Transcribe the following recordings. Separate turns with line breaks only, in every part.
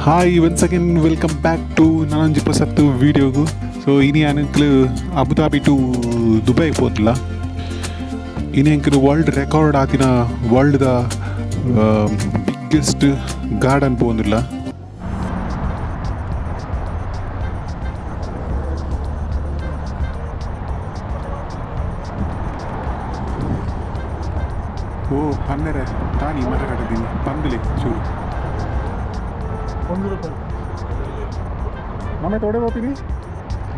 Hi once again welcome back to ನನೊಂಜಿ ಪೊಸತ್ತು ವಿಡಿಯೋಗು. ಸೊ ಇನಿ ಯಾನಂಕ್ಲು ಅಬುದಾಬಿ ಟು ದುಬೈ ಪೋಂದುಲ್ಲ. ಇನಿ ಎಂಕ್ಲು ವರ್ಲ್ಡ್ ರೆಕಾರ್ಡ್ ಆತಿನ ವರ್ಲ್ಡ್ ದ ಬಿಗ್ಗೆಸ್ಟ್ ಗಾರ್ಡನ್ ಪೋಂದುಲ್ಲ. ಓ ಪನ್ನೆರೆ ತಾನಿ ಮರ ಕಟ್ಟದೀನಿ ಪಂದಲಿ ಚೂರು ನಮ್ಮ ತೋಡೆ ಹೋಗ್ತೀನಿ.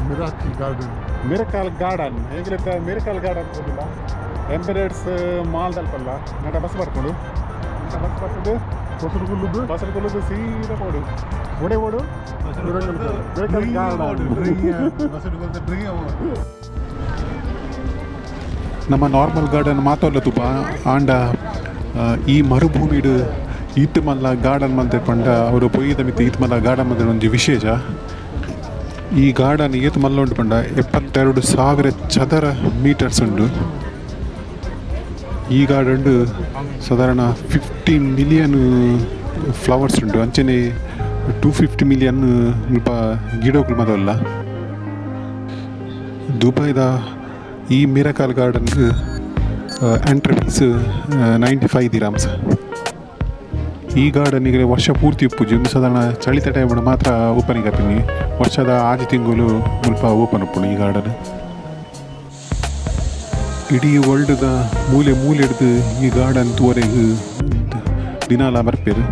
Miracle garden.
Miracle garden ಹೇಗಿಲ್ಲ? ಮಿರಾಕಲ್ ಗಾರ್ಡನ್ ಹೋಗಿಲ್ಲ. ಎಂಬಿರೇಟ್ಸ್ ಮಾಲ್ ದಲ್ಪಲ್ಲ ನಟ ಬಸ್ ಬರ್ಕೊಂಡು ಬಸ್ ಬರ್ತದೆ
ಬಸರಗುಲ್ಲದು
ಬಸರಗುಲ್ಲದು ಸೀದಾ ಕೊಡು ಒಡೆ ಓಡು ಮಿರಾಕಲ್ ಗಾರ್ಡನ್. ನಮ್ಮ ನಾರ್ಮಲ್ ಗಾರ್ಡನ್ ಮಾತಲ್ಲ ತುಪ್ಪ ಆಂಡ ಈ ಮರುಭೂಮಿಡು ಈತ್ ಮಲ್ಲ ಗಾರ್ಡನ್ ಮಲ್ತೆ ಪಂಡ ಅವರು ಪೊಯ್ಯದ ಮಿತ್ತ ಈತ್ ಮಲ್ಲ ಗಾರ್ಡನ್ ಮಲ್ತೆ ಒಂಜಿ ವಿಶೇಷ. ಈ ಗಾರ್ಡನ್ ಏತ್ ಮಲ್ಲ ಉಂಟು ಪಂಡ 72,000 ಚದರ ಮೀಟರ್ಸ್ ಉಂಟು. ಈ ಗಾರ್ಡನ್ ಸಾಧಾರಣ 50 ಮಿಲಿಯನ್ ಫ್ಲವರ್ಸ್ ಉಂಟು. ಅಂಚನೆ 250 ಮಿಲಿಯನ್ ಮುಲ್ಪ ಗಿಡಗಳು ಮೊದಲ. ದುಬೈದ ಈ ಮಿರಾಕಲ್ ಗಾರ್ಡನ್ಗೆ ಎಂಟ್ರಿ ಫೀಸ್ 95 ದಿರಾಮ್ಸ್. ಈ ಗಾರ್ಡನಿಗೆ ವರ್ಷ ಪೂರ್ತಿ ಉಪ್ಪುಜಿ. ಒಂದು ಸಾಧಾರಣ ಚಳಿತ ಟೈಮ್ ಮಾತ್ರ ಓಪನಿಂಗ್ ಆಪಿನಿ. ವರ್ಷದ ಆಜಿ ತಿಂಗಳು ಮುಲ್ಪ ಓಪನ್ ಉಪ್ಪುಂಡು ಈ ಗಾರ್ಡನ್. ಇಡೀ ವರ್ಲ್ಡ್ದ ಮೂಲೆ ಮೂಲೆ ಹಿಡ್ದು ಈ ಗಾರ್ಡನ್ ತೂವರೆಗೆ ದಿನಾಲ ಬರ್ಪೇರು.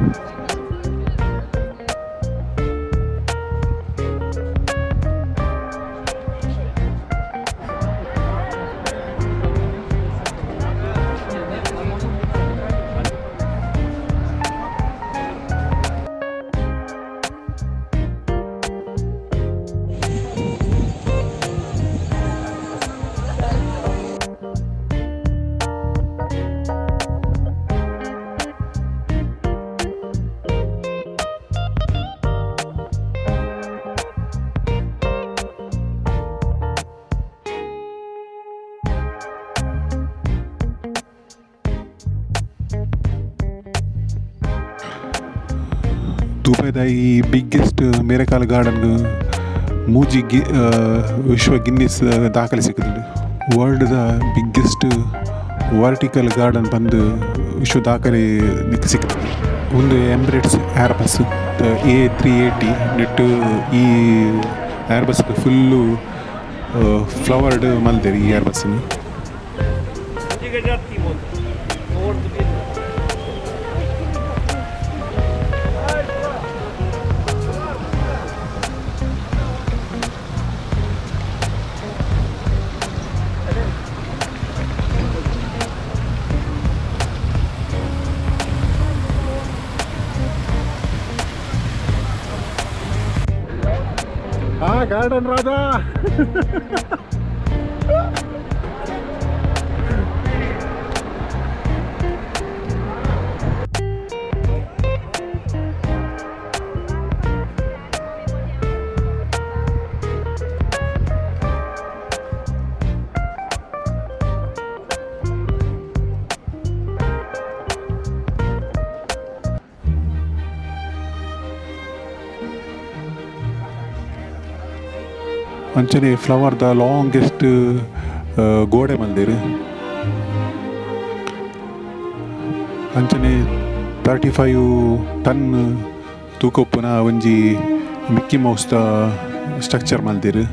ದುಬೈದ ಈ ಬಿಗ್ಗೆಸ್ಟ್ ಮಿರಾಕಲ್ ಗಾರ್ಡನ್ ಮೂಜಿ ವಿಶ್ವ ಗಿನ್ನಿಸ್ ದಾಖಲೆ ಸಿಕ್ಕಿದೆ. ವರ್ಲ್ಡ್ದ ಬಿಗ್ಗೆಸ್ಟ್ ವರ್ಟಿಕಲ್ ಗಾರ್ಡನ್ ಬಂದು ವಿಶ್ವ ದಾಖಲೆ ಸಿಕ್ಕಿದೆ. ಒಂದು ಎಮಿರೇಟ್ಸ್ ಏರ್ಬಸ್ A380 ನೆಟ್ಟು ಈ ಏರ್ಬಸ್ ಫುಲ್ಲು ಫ್ಲವರ್ಡ್ ಮಲ್ದೇರಿ ಈ ಏರ್ಬಸ್ಸನ್ನು. ಗಾರ್ಡನ್ ರಾಜಾ. ಅಂಚನೆ ಫ್ಲವರ್ the longest ಗೋಡೆ ಮಲ್ದೇರು. ಅಂಚನೆ 35 ಟನ್ ತೂಕೊಪ್ಪುನ ಒಂಜಿ ಮಿಕ್ಕಿ ಮೌಸ್ the structure ಮಲ್ದೇರು.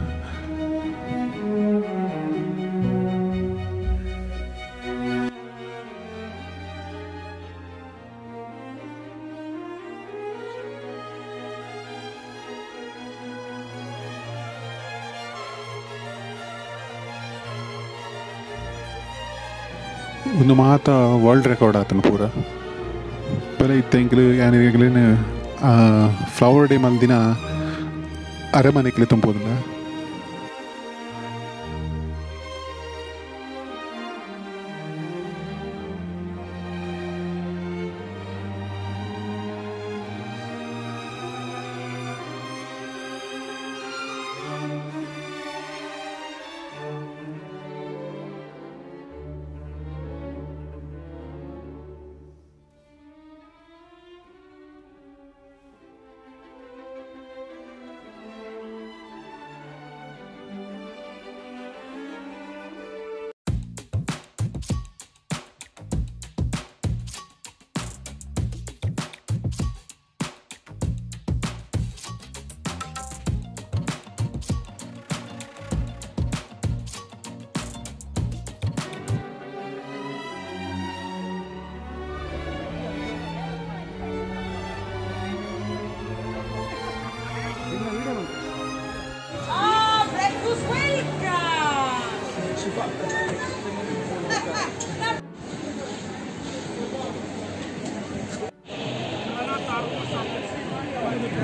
ಒಂದು ಮಾತ ವರ್ಲ್ಡ್ ರೆಕಾರ್ಡ್ ಆತನ ಪೂರ ಪೆಲ ಇತ್ತೆಂಕ್ಲು ಯಾನಿಗ್ಲೇನು ಫ್ಲವರ್ ಡೇ ಮಲ್ದಿನ ಅರಮನೆಕ್ಲೆ ತುಂಬೋದಿಲ್ಲ.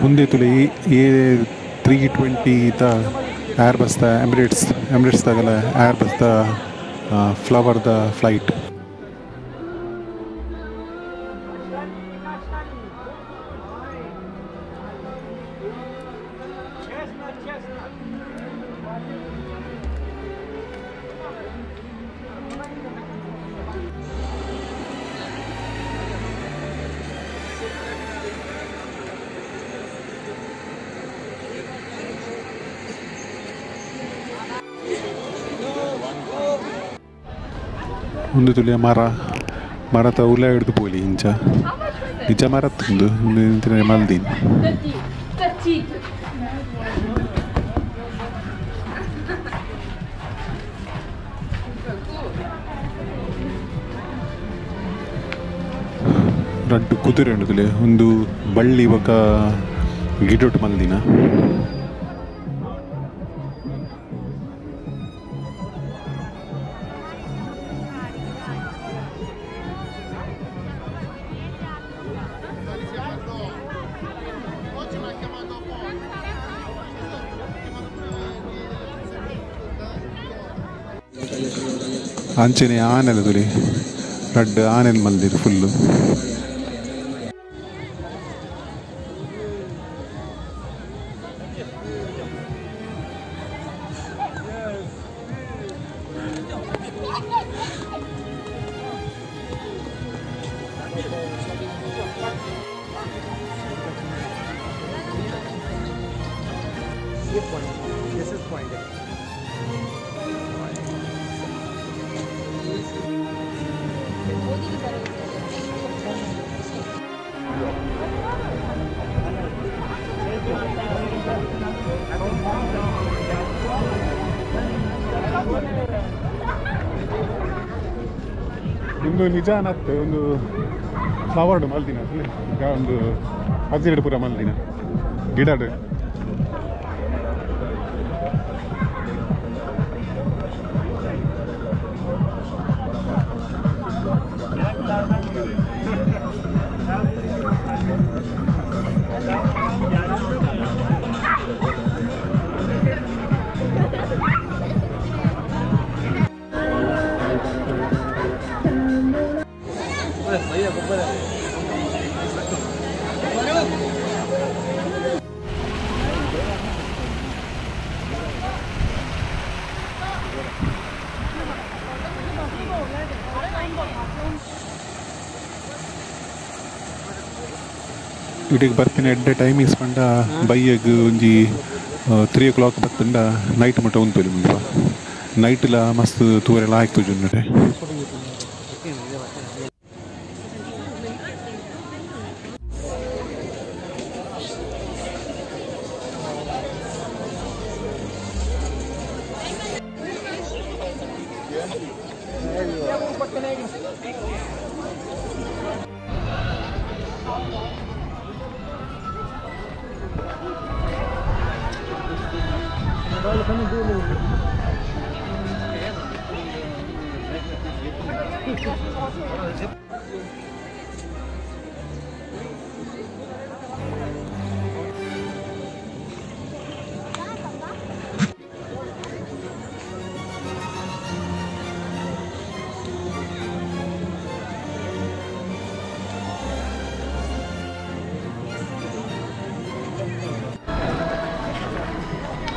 ಮುಂದೆ ತುಲೆ A320 ತ ಏರ್ ಬಸ್ ತ ಎಮಿರೇಟ್ಸ್ ಎಮಿರೇಟ್ಸ್ ತಗಲ ಏರ್ ಬಸ್ ತ ಫ್ಲವರ್ the flight. ಒಂದು ತುಲಿಯ ಮರ ಮರತ ಉಲ ಹಿಡಿದು ಪೋಲಿ ಇಂಚ ನಿಜ ಮರ ತಂದು ಮಲ್ದಿನ ರಡ್ಡು ಕುದುರೆ ಉಂಡು ತುಲೆ ಒಂದು ಬಳ್ಳಿ ಬೊಕ ಗಿಡೊಟ್ಟು ಮಲ್ದಿನ. ಅಂಚನೆ ಆನೆಲ ತುಲಿ ರಡ್ಡ್ ಆನೆಲ್ ಮಲ್ದಿರು ಫುಲ್ಲು.
This is point.
ಒಂದು ನಿಜಾನತ್ ಒಂದು ಫ್ಲವರ್ಡ್ ಮಲ್ದಿನ ಈಗ ಒಂದು ಹಸಿರು ಪೂರ ಮಲ್ದಿನ ಗಿಡಡ್. ಇಡೀ ಬರ್ಪಿನ ಎಡ್ಡೆ ಟೈಮಿಂಗ್ಸ್ ಪಂಡ ಬೈಯಗ್ ಒಂಜಿ 3 o'clock ಬತ್ತಂಡ ನೈಟ್ ಮುಟ್ಟ ಉಂತೊಲಿ ಮುಲ್ಪ ನೈಟ್ಲ ಮಸ್ತ್ ತೂರೆಲ ಆಯ್ತು ಜುನ್ನರೆ.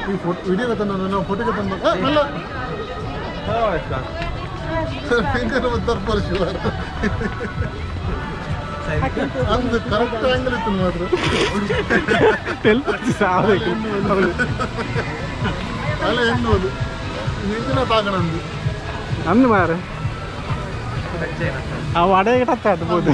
ಈ ಫೋಟೋ ವಿಡಿಯೋ ತಂದ ಫೋಟೋಗೆ ತಂದ ಅಲ್ಲ ಅಂದು ಕರೆಕ್ಟ್ ಆಂಗಲ್ ಇತ್ತು ಮಾತ್ರ ಅಲ್ಲ ಎನ್ನುವುದು ನಿಂತಿನ ತಾಗಣಂದು
ಅಂದು ಮಾರೆ ಆ ವಡೆಗೆ ಟಚ್ ಆಗ್ಬೋದು.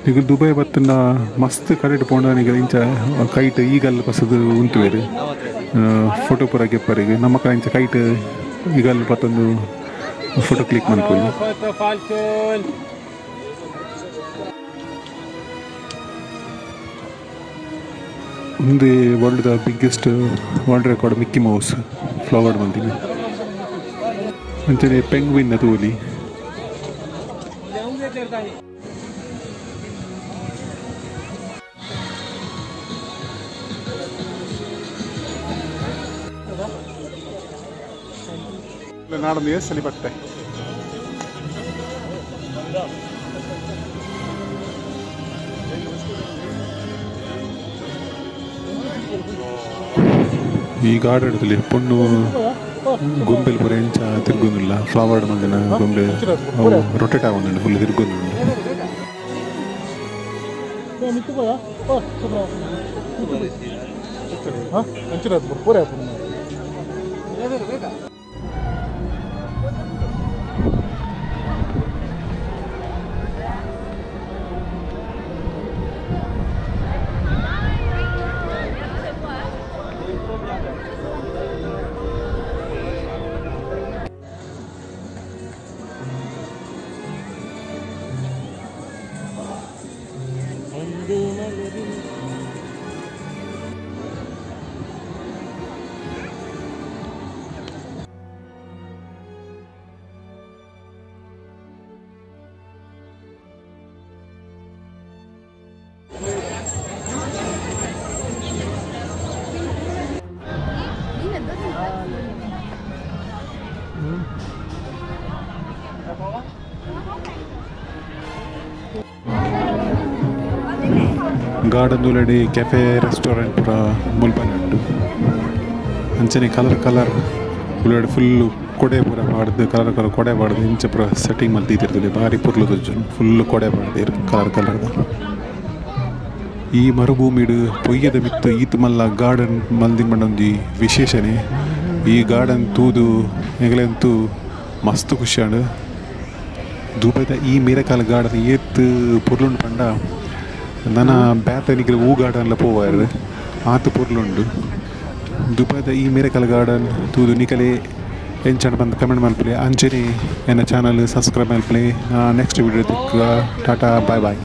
ಈಗ ದುಬೈ ಬತ್ತನ ಮಸ್ತ್ ಕಡೆಟ್ ಪೋಂಡ ಇಂಚ ಕೈಟ್ ಈಗಲ್ ಬಸದು ಉಂತುವೇರು ಫೋಟೋ ಪೂರ ಗೆಪ್ಪರಿಗೆ ನಮ್ಮ ಕಡೆ ಇಂಚ ಕೈಟ್ ಈಗಲ್ ಪತ್ತೊಂದು ಫೋಟೋ ಕ್ಲಿಕ್ ಮನ್ಪೊಲಿ. ಉಂದು world the biggest world record Mickey Mouse flower ಮಲ್ದಿನಿ. ಅಂಚನೆ ಪೆಂಗ್ವಿನ್ ತೂಲಿ.
ನಾಡೊಂದು ಏಸಲಿ ಬಟ್ಟೆ
ಈ ಗಾರ್ಡನ್ ಪೊಣ್ಣು ಗೊಂಬೆಲ್ ಪೂರ ಎಂಚ ತಿರ್ಗೊಂದಿಲ್ಲ ಫ್ಲವರ್ ಮಲ್ದಿನ ಗೊಂಬೆ ಅವು ರೊಟೇಟ್ ಆವೊಂದುಂಡು ಫುಲ್ ತಿರ್ಗೊಂದುಂಡು. ಗಾರ್ಡನ್ ಉಲಡಿ ಕೆಫೆ ರೆಸ್ಟೋರೆಂಟ್ ಪೂರ ಮುಲ್ಪನೆ ಉಂಡು. ಅಂಚನೆ ಕಲರ್ ಕಲರ್ ಉಲಡಿ ಫುಲ್ ಕೊಡೆ ಪೂರ ಪಾಡ್ದು ಕಲರ್ ಕಲರ್ ಕೊಡೆ ಪಾಡ್ದು ಇಂಚ ಪೂರ ಸೆಟ್ಟಿಂಗ್ ಮಲ್ತಿದ್ದಿರ್ತದೆ ಭಾರಿ ಪೊರ್ಲು ತೋಜುಂಡು ಫುಲ್ ಕೊಡೆ ಪಾಡ್ದು ಕಲರ್ ಕಲರ್ದ. ಈ ಮರುಭೂಮಿಡು ಪೊಯ್ಯದ ಮಿತ್ತು ಈತ್ ಮಲ್ಲ ಗಾರ್ಡನ್ ಮಲ್ದಿನ ಪಂಡ ಒಂಜಿ ವಿಶೇಷನೆ. ಈ ಗಾರ್ಡನ್ ತೂದು ಎಂಗ್ಲೆಂತೂ ಮಸ್ತ್ ಖುಷಿ ಆಂಡ್. ದುಬೈದ ಈ ಮೀರಕಾಲ ಗಾರ್ಡನ್ ಏತ್ ಪೊರ್ಲುಂಡು ಪಂಡ ನನ ಬ್ಯಾತನಿಗೆ ಹೂ ಗಾರ್ಡನ್ಲ ಪೋವಾರು ಆತು ಪೊರ್ಲುಂಡು. ದುಬೈದ ಈ ಮಿರಕಲ್ ಗಾರ್ಡನ್ ತೂದು ನಿಕಲೆ ಎಂಚಂಡ ಬಂದು ಕಮೆಂಟ್ ಮಲ್ಪುಲೆ. ಅಂಚನೆ ಎನ್ನ ಚಾನಲ್ ಸಬ್ಸ್ಕ್ರೈಬ್ ಮಲ್ಪುಲೆ. ನೆಕ್ಸ್ಟ್ ವಿಡಿಯೋ ತಿಕ್ಕ. Tata, bye boy.